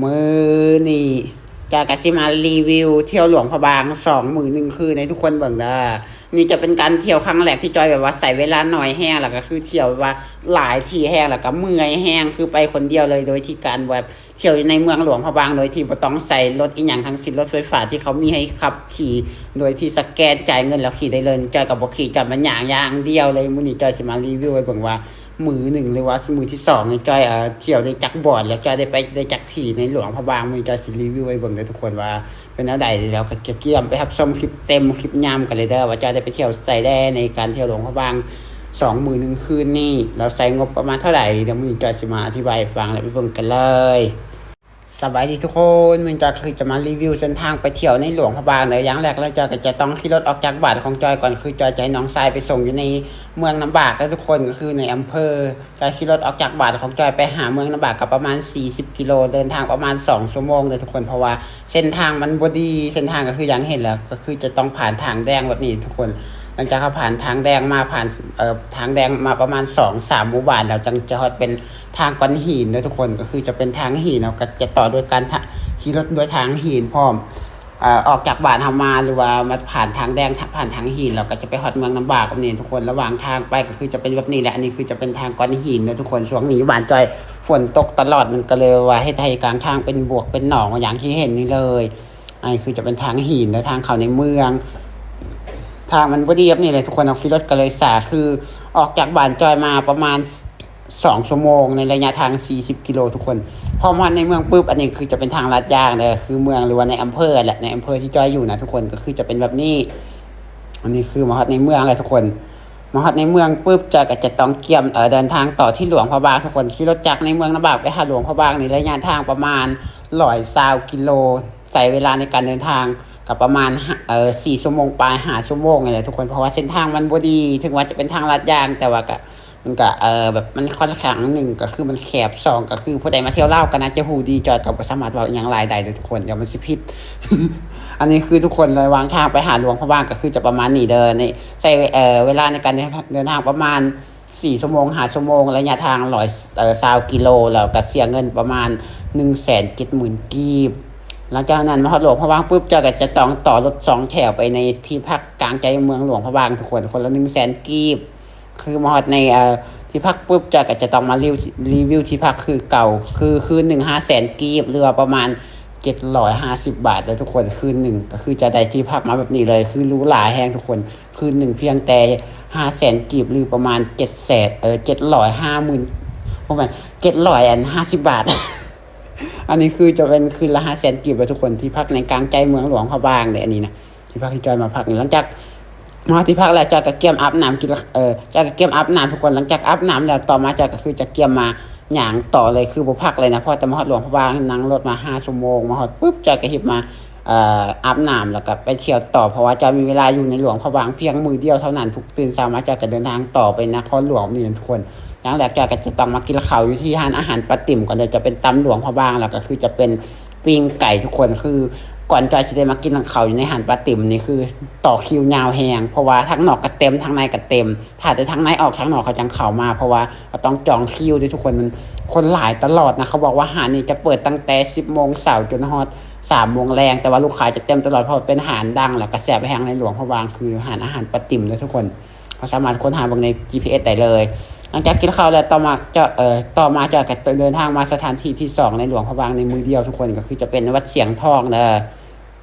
ມື້ນີ້ຈອຍກະຊິມາຣີວິວທ່ຽວຫຼວງພະບາງສອງມື້ໜຶ່ງຄືນໃຫ້ທຸກຄົນເບິ່ງເດີ. ນີ້ຈະເປັນການທ່ຽວຄັ້ງແລກທີ່ຈອຍແບບວ່າໃຊ້ເວລາໜ້ອຍແຮງ ແລ້ວກະຄືທ່ຽວແບບວ່າຫຼາຍທີ່ແຮງ ແລ້ວກະເມື່ອຍແຮງ ຄືໄປຄົນດຽວເລີຍ ໂດຍທີ່ການແບບທ່ຽວຢູ່ໃນເມືອງຫຼວງພະບາງ ໂດຍທີ່ບໍ່ຕ້ອງໃຊ້ລົດອີ່ຫຍັງທັງສິ້ນ ລົດໄຟຟ້າທີ່ເຂົາມີໃຫ້ຂັບຂີ່ ໂດຍທີ່ສະແກນຈ່າຍເງິນແລ້ວຂີ່ໄດ້ເລີຍ. ຈອຍກະບໍ່ຂີ່ ຈອຍມາຍ່າງຢ່າງດຽວເລີຍ. ມື້ນີ້ຈອຍຊິມາຣີວິວໃຫ້ເບິ່ງວ່າ ມື້ໜຶ່ງ ຫຼືວ່າມື້ທີສອງນີ້ ຈອຍ ເອີ ທ່ຽວໄດ້ຈັກບ່ອນ ແລ້ວຈອຍໄດ້ໄປໄດ້ຈັກທີ່ໃນຫຼວງພະບາງ. ມື້ນີ້ຈອຍຊິຣີວິວໃຫ້ເບິ່ງເດີທຸກຄົນວ່າເປັນແນວໃດ ແລ້ວກະກຽມໄປຮັບຊົມຄລິບເຕັມ ຄລິບຍາວກັນເລີຍເດີ ວ່າຈອຍໄດ້ໄປທ່ຽວໃສແດ່ໃນການທ່ຽວຫຼວງພະບາງສອງມື້ໜຶ່ງຄືນນີ້ ແລ້ວໃຊ້ງົບປະມານເທົ່າໃດ. ດຽວມື້ນີ້ຈອຍຊິມາອະທິບາຍໃຫ້ຟັງ ແລ້ວໄປເບິ່ງກັນເລີຍ. ສະບາຍດີທຸກຄົນ, ມື້ນີ້ຈອຍຄືຈະມາຣີວິວເສັ້ນທາງໄປທ່ຽວໃນຫຼວງພະບາງເດີ. ຢ່າງແລກເລີຍ ຈອຍກະຈະຕ້ອງຂີ່ລົດອອກຈາກບ້ານຂອງຈອຍກ່ອນ ຄືຈອຍຈະໃຫ້ນ້ອງຊາຍໄປສົ່ງຢູ່ໃນເມືອງນ້ຳບາກເດີທຸກຄົນ ກະຄືໃນອຳເພີ. ຈອຍຂີ່ລົດອອກຈາກບ້ານຂອງຈອຍໄປຫາເມືອງນ້ຳບາກກະປະມານສີ່ສິບກິໂລ ເດີນທາງປະມານສອງຊົ່ວໂມງເດີທຸກຄົນ ເພາະວ່າເສັ້ນທາງມັນບໍ່ດີ. ເສັ້ນທາງກະຄືຢ່າງເຫັນແຫຼະ ກະຄືຈະຕ້ອງຜ່ານທາງແດງແບບນີ້ທຸກຄົນ. ຫຼັງຈາກເຮົາຜ່ານທາງແດງມາ ຜ່ານ ເອີ ທາງແດງມາປະມານສອງສາມໝູ່ບ້ານ ແລ້ວຈັ່ງຈະຮອດເປັນ ທາງກ້ອນຫີນເດີທຸກຄົນ ກະຄືຈະເປັນທາງຫີນ ເຮົາກະຈະຕໍ່ດ້ວຍການ ຂີ່ລົດດ້ວຍທາງຫີນພ້ອມ ເອີ ອອກຈາກບ້ານເຮົາມາ ຫຼືວ່າມາຜ່ານທາງແດງ ຜ່ານທາງຫີນ ແລ້ວກະຈະໄປຮອດເມືອງນ້ຳບາກແບບນີ້ທຸກຄົນ. ລະຫວ່າງທາງໄປກະຄືຈະເປັນແບບນີ້ແຫຼະ. ອັນນີ້ຄືຈະເປັນທາງກ້ອນຫີນເດີທຸກຄົນ. ຊ່ວງນີ້ຢູ່ບ້ານຈອຍຝົນຕົກຕະຫຼອດ ມັນກະເລີຍວ່າເຮັດໃຫ້ກາງທາງເປັນບວກເປັນໜອງ ຢ່າງທີ່ເຫັນນີ້ເລີຍ. ອັນນີ້ຄືຈະເປັນທາງຫີນເດີ ທາງເຂົ້າໃນເມືອງ. ທາງມັນບໍ່ດີແບບນີ້ເລີຍທຸກຄົນ ເຮົາຂີ່ລົດກະເລີຍຊ້າ ຄືອອກຈາກບ້ານຈອຍມາປະມານ ສອງຊົ່ວໂມງໃນໄລຍະທາງສີ່ສິບກິໂລທຸກຄົນ. ພໍມາຮອດໃນເມືອງປຶບ ອັນນີ້ຄືຈະເປັນທາງລາດຍາງເດີ ຄືເມືອງ ຫຼືວ່າໃນອຳເພີຫັ້ນແຫຼະ ໃນອຳເພີທີ່ຈອຍຢູ່ນະທຸກຄົນ ກະຄືຈະເປັນແບບນີ້. ອັນນີ້ຄືມາຮອດໃນເມືອງແລ້ວທຸກຄົນ. ມາຮອດໃນເມືອງປຶບ ຈອຍກະຈະຕ້ອງກຽມ ເອີ ເດີນທາງຕໍ່ທີ່ຫຼວງພະບາງທຸກຄົນ. ຂີ່ລົດຈາກໃນເມືອງນ້ຳບາກໄປຫາຫຼວງພະບາງນີ້ ໄລຍະທາງປະມານຮ້ອຍຊາວກິໂລ. ໃຊ້ເວລາໃນການເດີນທາງກະປະມານ ເອີ ສີ່ຊົ່ວໂມງປາຍ ຫ້າຊົ່ວໂມງນີ້ແຫຼະທຸກຄົນ ເພາະວ່າເສັ້ນທາງມັນບໍ່ດີ. ເຖິງວ່າຈະເປັນທາງລາດຍາງ ແຕ່ວ່າກະ ມັນກະ ເອີ ແບບມັນຄ່ອນຂ້າງໜຶ່ງ ກະຄືມັນແຄບ ສອງ ກະຄືຜູ້ໃດມາທ່ຽວລາວກະໜ້າຈະຮູ້ດີ. ຈອຍກະບໍ່ສາມາດເວົ້າອີ່ຫຍັງຫຼາຍໄດ້ເດີທຸກຄົນ ດຽວມັນຊິຜິດ. ອັນນີ້ຄືທຸກຄົນລະຫວ່າງທາງໄປຫາຫຼວງພະບາງ ກະຄືຈະປະມານນີ້ເດີ. ນີ້ໃຊ້ ເອີ ເວລາໃນການເດີນທາງປະມານ ສີ່ຊົ່ວໂມງ ຫ້າຊົ່ວໂມງ ໄລຍະທາງຮ້ອຍ ເອີ ຊາວກິໂລ ແລ້ວກະເສຍເງິນປະມານໜຶ່ງແສນເຈັດໝື່ນກີບ. ຫຼັງຈາກນັ້ນມາຮອດຫຼວງພະບາງປຶບ ເຈົ້າກະຈະຕ້ອງຕໍ່ລົດສອງແຖວໄປໃນທີ່ພັກກາງໃຈເມືອງຫຼວງພະບາງທຸກຄົນ ຄົນລະໜຶ່ງແສນກີບ. ຄືມາຮອດໃນ ເອີ ທີ່ພັກປຶບ ເຈົ້າກະຈະຕ້ອງມາຣີວິວ ຣີວິວທີ່ພັກຄືເກົ່າ ຄືຄືນໜຶ່ງຫ້າແສນກີບ ຫຼືວ່າປະມານເຈັດຮ້ອຍຫ້າສິບບາດເດີທຸກຄົນ. ຄືນໜຶ່ງກະຄືຈະໄດ້ທີ່ພັກມາແບບນີ້ເລີຍ ຄືຫຼູຫຼາແຮງທຸກຄົນ. ຄືນໜຶ່ງພຽງແຕ່ຫ້າແສນກີບ ຫຼືປະມານເຈັດແສນ ເອີ ເຈັດຮ້ອຍຫ້າໝື່ນ ບໍ່ແມ່ນ ເຈັດຮ້ອຍຫ້າສິບບາດ. ອັນນີ້ຄືຈະເປັນຄືນລະຫ້າແສນກີບເດີທຸກຄົນ ທີ່ພັກໃນກາງໃຈເມືອງຫຼວງພະບາງເດ້ ອັນນີ້ນະ ທີ່ພັກທີ່ຈອຍມາພັກນີ້. ຫຼັງຈາກມາຮອດທີ່ພັກແລ້ວ ຈອຍກະກຽມອາບນ້ຳກິນ ເອີ ຈອຍກະກຽມອາບນ້ຳທຸກຄົນ. ຫຼັງຈາກອາບນ້ຳແລ້ວ ຕໍ່ມາຈອຍກະຄືຈະກຽມມາ ຍ່າງຕໍ່ເລີຍ ຄືບໍ່ພັກເລີຍນະ ເພາະແຕ່ມາຮອດຫຼວງພະບາງ ນັ່ງລົດມາຫ້າຊົ່ວໂມງ. ມາຮອດປຶບ ຈອຍກະຮີບມາ ເອີ ອາບນ້ຳ ແລ້ວກະໄປທ່ຽວຕໍ່ ເພາະວ່າຈອຍມີເວລາຢູ່ໃນຫຼວງພະບາງພຽງມື້ດຽວເທົ່ານັ້ນ. ທຸກຕື່ນເຊົ້າມາ ຈອຍກະເດີນທາງຕໍ່ໄປນະຄອນຫຼວງນີ້ນະທຸກຄົນ. ຢ່າງແລກ ຈອຍກະຈະຕ້ອງມາກິນເຂົ້າຢູ່ທີ່ຮ້ານອາຫານປ້າຕິ່ມກ່ອນເດີ ຈະເປັນຕຳຫຼວງພະບາງ ແລ້ວກະຄືຈະເປັນປີ້ງໄກ່ທຸກຄົນ. ຄືກ່ອນຈອຍຊິໄດ້ມາກິນເຂົ້າຢູ່ໃນຮ້ານປ້າຕິ່ມນີ້ ຄືຕໍ່ຄິວຍາວແຮງ ເພາະວ່າທາງນອກກະເຕັມ ທາງໃນກະເຕັມ. ຖ້າແຕ່ທາງໃນອອກ ທາງນອກເຂົາຈັ່ງເຂົ້າມາ ເພາະວ່າເຮົາຕ້ອງຈອງຄິວເດ້ທຸກຄົນ. ມັນຄົນຫຼາຍຕະຫຼອດນະ. ເຂົາບອກວ່າຮ້ານນີ້ຈະເປີດຕັ້ງແຕ່ສິບໂມງເຊົ້າຈົນຮອດສາມໂມງແລງ ແຕ່ວ່າລູກຄ້າຈະເຕັມຕະຫຼອດ ເພາະວ່າເປັນຮ້ານດັງ ແລ້ວກະແຊບແຮງໃນຫຼວງພະບາງ ຄືຮ້ານອາຫານປ້າຕິ່ມເດີທຸກຄົນ. ເຮົາສາມາດຄົ້ນຫາເບິ່ງໃນຈີພີເອັສໄດ້ເລີຍ. ຫຼັງຈາກກິນເຂົ້າແລ້ວ ຕໍ່ມາຈອຍ ເອີ ຕໍ່ມາຈອຍກະເດີນທາງມາສະຖານທີ່ທີສອງໃນຫຼວງພະບາງໃນມື້ດຽວທຸກຄົນ ກະຄືຈະເປັນວັດຊຽງທອງເດີ.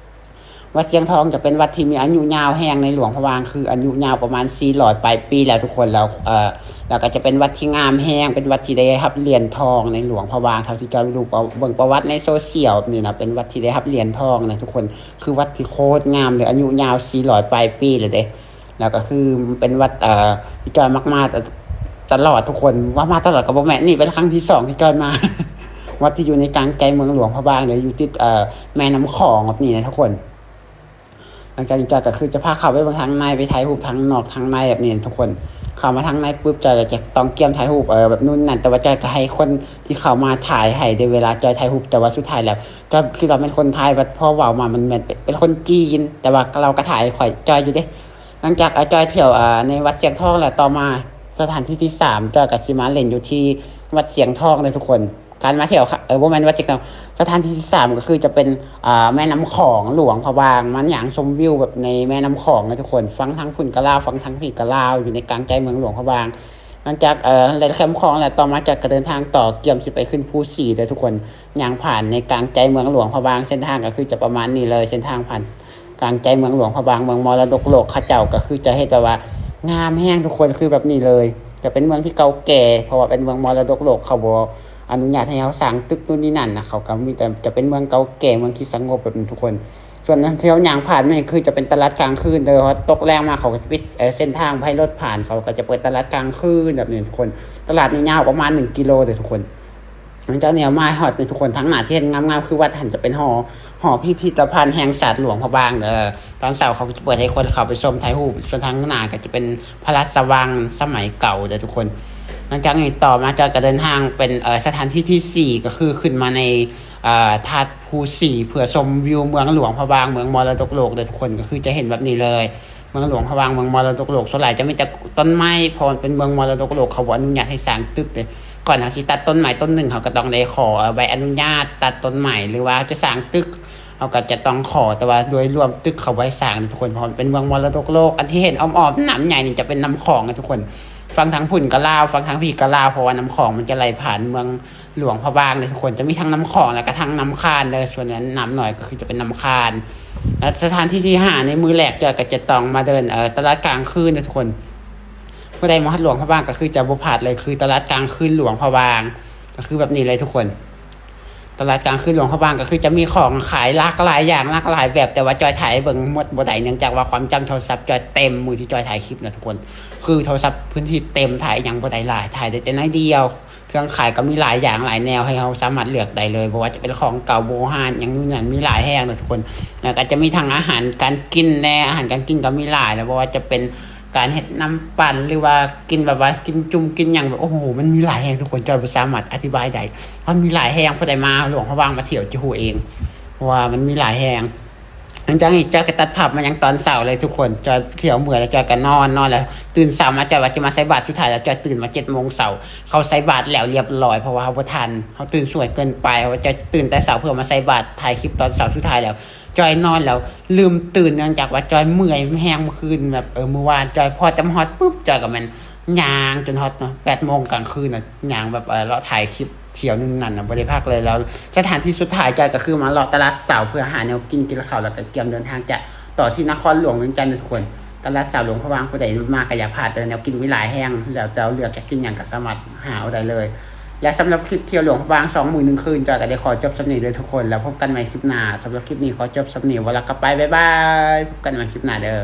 ວັດຊຽງທອງຈະເປັນວັດທີ່ມີອາຍຸຍາວແຮງໃນຫຼວງພະບາງ ຄືອາຍຸຍາວປະມານສີ່ຮ້ອຍປາຍປີແລ້ວທຸກຄົນ. ແລ້ວ ເອີ ແລ້ວກະຈະເປັນວັດທີ່ງາມແຮງ ເປັນວັດທີ່ໄດ້ຮັບຫຼຽນທອງໃນຫຼວງພະບາງ ເທົ່າທີ່ຈອຍໄປດູເບິ່ງປະຫວັດໃນໂຊຊຽວນີ້ນະ ເປັນວັດທີ່ໄດ້ຮັບຫຼຽນທອງນະທຸກຄົນ. ຄືວັດທີ່ໂຄດງາມເລີຍ ອາຍຸຍາວສີ່ຮ້ອຍປາຍປີແລ້ວເດ້. ແລ້ວກະຄືເປັນວັດ ເອີ ທີ່ຈອຍມັກມາຕະຫຼອດທຸກຄົນ. ວ່າມາຕະຫຼອດກະບໍ່ແມ່ນ ນີ້ເປັນຄັ້ງທີສອງທີ່ຈອຍມາ ວັດທີ່ຢູ່ໃນກາງໃຈເມືອງຫຼວງພະບາງເລີຍ ຢູ່ຕິດ ເອີ ແມ່ນ້ຳຂອງແບບນີ້ນະທຸກຄົນ. ຫຼັງຈາກນີ້ຈອຍກະຄືຈະພາເຂົ້າໄປເບິ່ງທາງໃນ ໄປຖ່າຍຮູບທາງນອກທາງໃນແບບນີ້ນະທຸກຄົນ. ເຂົ້າມາທາງໃນປຶບ ຈອຍກະຈະຕ້ອງກຽມຖ່າຍຮູບ ເອີ ແບບນູ້ນນັ້ນ ແຕ່ວ່າຈອຍກະໃຫ້ຄົນທີ່ເຂົ້າມາຖ່າຍໃຫ້ເດ້ ເວລາຈອຍຖ່າຍຮູບ. ແຕ່ວ່າສຸດທ້າຍແລ້ວ ຈອຍຄິດວ່າແມ່ນຄົນໄທ ບັດພໍເວົ້າມາມັນແມ່ນເປັນ ເປັນຄົນຈີນ ແຕ່ວ່າລາວກະຖ່າຍໃຫ້ຂ້ອຍ ຈອຍຢູ່ເດ້. ຫຼັງຈາກ ເອີ ຈອຍທ່ຽວ ເອີ ໃນວັດຊຽງທອງແລ້ວ ຕໍ່ມາສະຖານທີ່ທີສາມ ຈອຍກະຊິມາຫຼິ້ນຢູ່ທີ່ວັດຊຽງທອງເດີທຸກຄົນ. ການມາທ່ຽວ ເອີ ບໍ່ແມ່ນວ່າຈະ ສະຖານທີ່ທີສາມກໍຄືຈະເປັນ ອ່າ ແມ່ນ້ຳຂອງຫຼວງພະບາງ ມາຍ່າງຊົມວິວແບບໃນແມ່ນ້ຳຂອງນະທຸກຄົນ. ຝັ່ງທາງພຸ້ນກໍລາວ ຝັ່ງທາງພີ້ກໍລາວ ຢູ່ໃນກາງໃຈເມືອງຫຼວງພະບາງ. ຫຼັງຈາກ ເອີ ແລ່ນຂ້າມຂອງແລ້ວ ຕໍ່ມາຈອຍກໍເດີນທາງຕໍ່ ກຽມຊິໄປຂຶ້ນພູສີເດີທຸກຄົນ. ຍ່າງຜ່ານໃນກາງໃຈເມືອງຫຼວງພະບາງ ເສັ້ນທາງກໍຄືຈະປະມານນີ້ເລີຍ ເສັ້ນທາງຜ່ານ ກາງໃຈເມືອງຫຼວງພະບາງ ເມືອງມໍລະດົກໂລກ. ເຂົາເຈົ້າກໍຄືຈະເຮັດແບບວ່າງາມແຮງທຸກຄົນ ຄືແບບນີ້ເລີຍ. ຈະເປັນເມືອງທີ່ເກົ່າແກ່ ເພາະວ່າເປັນເມືອງມໍລະດົກໂລກ ເຂົາບໍ່ອະນຸຍາດໃຫ້ເຮົາສ້າງຕຶກໂນ່ນນີ້ນັ້ນນະ. ເຂົາກໍມີແຕ່ຈະເປັນເມືອງເກົ່າແກ່ ເມືອງທີ່ສະຫງົບແບບນີ້ທຸກຄົນ. ສ່ວນທີ່ເຮົາຍ່າງຜ່ານມານີ້ຄືຈະເປັນຕະຫຼາດກາງຄືນເດີ ເພາະວ່າຕົກແລງມາເຂົາກໍຈະປິດ ເອີ ເສັ້ນທາງບໍ່ໃຫ້ລົດຜ່ານ ເຂົາກໍຈະເປີດຕະຫຼາດກາງຄືນແບບນີ້ທຸກຄົນ. ຕະຫຼາດນີ້ຍາວປະມານໜຶ່ງກິໂລເດີທຸກຄົນ. ຫຼັງຈາກນີ້ເຮົາມາຮອດນີ້ທຸກຄົນ ທາງໜ້າທີ່ເຫັນງາມໆ ຄືວັດຫັ້ນ ຈະເປັນຫໍ ຫໍພິພິທະພັນແຫ່ງຊາດຫຼວງພະບາງເດີ. ຕອນເຊົ້າເຂົາກໍຈະເປີດໃຫ້ຄົນເຂົ້າໄປຊົມຖ່າຍຮູບ ສ່ວນທາງໜ້າກໍຈະເປັນພະລາຊະວັງສະໄໝເກົ່າເດີທຸກຄົນ. ຫຼັງຈາກນີ້ຕໍ່ມາຈອຍກໍເດີນທາງເປັນ ເອີ ສະຖານທີ່ທີສີ່ ກໍຄືຂຶ້ນມາໃນ ເອີ ທາດພູສີ ເພື່ອຊົມວິວເມືອງຫຼວງພະບາງ ເມືອງມໍລະດົກໂລກເດີທຸກຄົນ. ກໍຄືຈະເຫັນແບບນີ້ເລີຍ ເມືອງຫຼວງພະບາງ ເມືອງມໍລະດົກໂລກ ສ່ວນຫຼາຍຈະມີແຕ່ຕົ້ນໄມ້ ເພາະມັນເປັນເມືອງມໍລະດົກໂລກ ເຂົາບໍ່ອະນຸຍາດໃຫ້ສ້າງຕຶກເດ້. ກ່ອນເຮົາຊິຕັດຕົ້ນໄມ້ຕົ້ນໜຶ່ງ ເຮົາກໍຕ້ອງໄດ້ຂໍໃບອະນຸຍາດຕັດຕົ້ນໄມ້ ຫຼືວ່າຈະສ້າງຕຶກ ເຮົາກໍຈະຕ້ອງຂໍ ແຕ່ວ່າໂດຍລວມຕຶກເຂົາບໍ່ໃຫ້ສ້າງເດ້ທຸກຄົນ ເພາະມັນເປັນເມືອງມໍລະດົກໂລກ. ອັນທີ່ເຫັນອ້ອມໆ ນ້ຳໃຫຍ່ນີ້ຈະເປັນນ້ຳຂອງເນາະທຸກຄົນ. ຝັ່ງທາງພຸ້ນກໍລາວ ຝັ່ງທາງພີ້ກໍລາວ ເພາະວ່ານ້ຳຂອງມັນຈະໄຫຼຜ່ານເມືອງ ຫຼວງພະບາງເດີທຸກຄົນ ຈະມີທັງນ້ຳຂອງ ແລ້ວກໍທັງນ້ຳຄານເດີ. ສ່ວນນ້ຳນ້ອຍກໍຄືຈະເປັນນ້ຳຄານ. ແລະ ສະຖານທີ່ທີຫ້າ ໃນມື້ແລກ ຈອຍກໍຈະຕ້ອງມາເດີນ ເອີ ຕະຫຼາດກາງຄືນເດີທຸກຄົນ. ຜູ້ໃດມາຮອດຫຼວງພະບາງກໍຄືຈະບໍ່ພາດເລີຍ ຄືຕະຫຼາດກາງຄືນຫຼວງພະບາງ ກໍຄືແບບນີ້ເລີຍທຸກຄົນ. ຕະຫຼາດກາງຄືນຫຼວງພະບາງກໍຄືຈະມີຂອງຂາຍຫຼາກຫຼາຍຢ່າງ ຫຼາກຫຼາຍແບບ ແຕ່ວ່າຈອຍຖ່າຍໃຫ້ເບິ່ງໝົດບໍ່ໄດ້ ເນື່ອງຈາກວ່າຄວາມຈຳໂທລະສັບຈອຍເຕັມ ມື້ທີ່ຈອຍຖ່າຍຄລິບນະທຸກຄົນ. ຄືໂທລະສັບພື້ນທີ່ເຕັມ ຖ່າຍອີ່ຫຍັງບໍ່ໄດ້ຫຼາຍ ຖ່າຍໄດ້ແຕ່ໜ້ອຍດຽວ. ເຄື່ອງຂາຍກໍມີຫຼາຍຢ່າງຫຼາຍແນວໃຫ້ເຮົາສາມາດເລືອກໄດ້ເລີຍ ບໍ່ວ່າຈະເປັນຂອງເກົ່າບູຮານຫຍັງຢູ່ນັ້ນ ມີຫຼາຍແຮງເນາະທຸກຄົນ. ແລ້ວກໍຈະມີທັງອາຫານການກິນແດ່ ອາຫານການກິນກໍມີຫຼາຍ ແລ້ວບໍ່ວ່າຈະເປັນການເຮັດນ້ຳປັ່ນ ຫຼືວ່າກິນແບບວ່າກິນຈຸ່ມກິນຫຍັງແບບ ໂອ້ໂຫ ມັນມີຫຼາຍແຮງທຸກຄົນ ຈອຍບໍ່ສາມາດອະທິບາຍໄດ້ ມັນມີຫຼາຍແຮງ. ຜູ້ໃດມາຫຼວງພະບາງມາທ່ຽວຈະຮູ້ເອງ ເພາະວ່າມັນມີຫຼາຍແຮງ. ຫຼັງຈາກນີ້ຈອຍກໍຕັດພາບມາຍັງຕອນເຊົ້າເລີຍທຸກຄົນ. ຈອຍທ່ຽວເມື່ອຍແລ້ວ ຈອຍກໍນອນ ນອນແລ້ວຕື່ນເຊົ້າມາ ຈອຍວ່າຈະມາໃສ່ບາດສຸດທ້າຍແລ້ວ ຈອຍຕື່ນມາເຈັດໂມງເຊົ້າ ເຂົາໃສ່ບາດແລ້ວລຽບຮ້ອຍ ເພາະວ່າເຮົາບໍ່ທັນ ເຮົາຕື່ນສວຍເກີນໄປ ເພາະວ່າຈອຍຕື່ນແຕ່ເຊົ້າເພື່ອມາໃສ່ບາດ ຖ່າຍຄລິບຕອນເຊົ້າ. ສຸດທ້າຍແລ້ວຈອຍນອນແລ້ວລືມຕື່ນ ເນື່ອງຈາກວ່າຈອຍເມື່ອຍແຮງເມື່ອຄືນ ແບບ ເອີ ມື້ວານຈອຍພໍແຕ່ມາຮອດປຸບ ຈອຍກໍແມ່ນຍ່າງຈົນຮອດເນາະ ແປດໂມງກາງຄືນນະ ຍ່າງແບບ ເອີ ເລາະຖ່າຍຄລິບ ທ່ຽວນັ້ນນະ ບໍ່ໄດ້ພັກເລີຍ. ແລ້ວສະຖານທີ່ສຸດທ້າຍ ຈອຍກໍຄືມາເລາະຕະຫຼາດເຊົ້າ ເພື່ອຫາແນວກິນ ກິນເຂົ້າ ແລ້ວກໍກຽມເດີນທາງຈະຕໍ່ທີ່ນະຄອນຫຼວງວຽງຈັນເດີທຸກຄົນ. ຕະຫຼາດເຊົ້າຫຼວງພະບາງ ຜູ້ໃດມາກໍຢ່າພາດເດີ ແນວກິນມີຫຼາຍແຮງ ແລ້ວແຕ່ເລືອກຈະກິນຫຍັງກໍສາມາດຫາເອົາໄດ້ເລີຍ. ແລະ ສຳລັບຄລິບທ່ຽວຫຼວງພະບາງສອງມື້ໜຶ່ງຄືນ ຈອຍກໍໄດ້ຂໍຈົບສ່ຳນີ້ເດີທຸກຄົນ ແລ້ວພົບກັນໃໝ່ຄລິບໜ້າ. ສຳລັບຄລິບນີ້ຂໍຈົບສ່ຳນີ້ ເວົ້າແລ້ວກໍໄປ ບາຍບາຍ ພົບກັນໃໝ່ຄລິບໜ້າເດີ.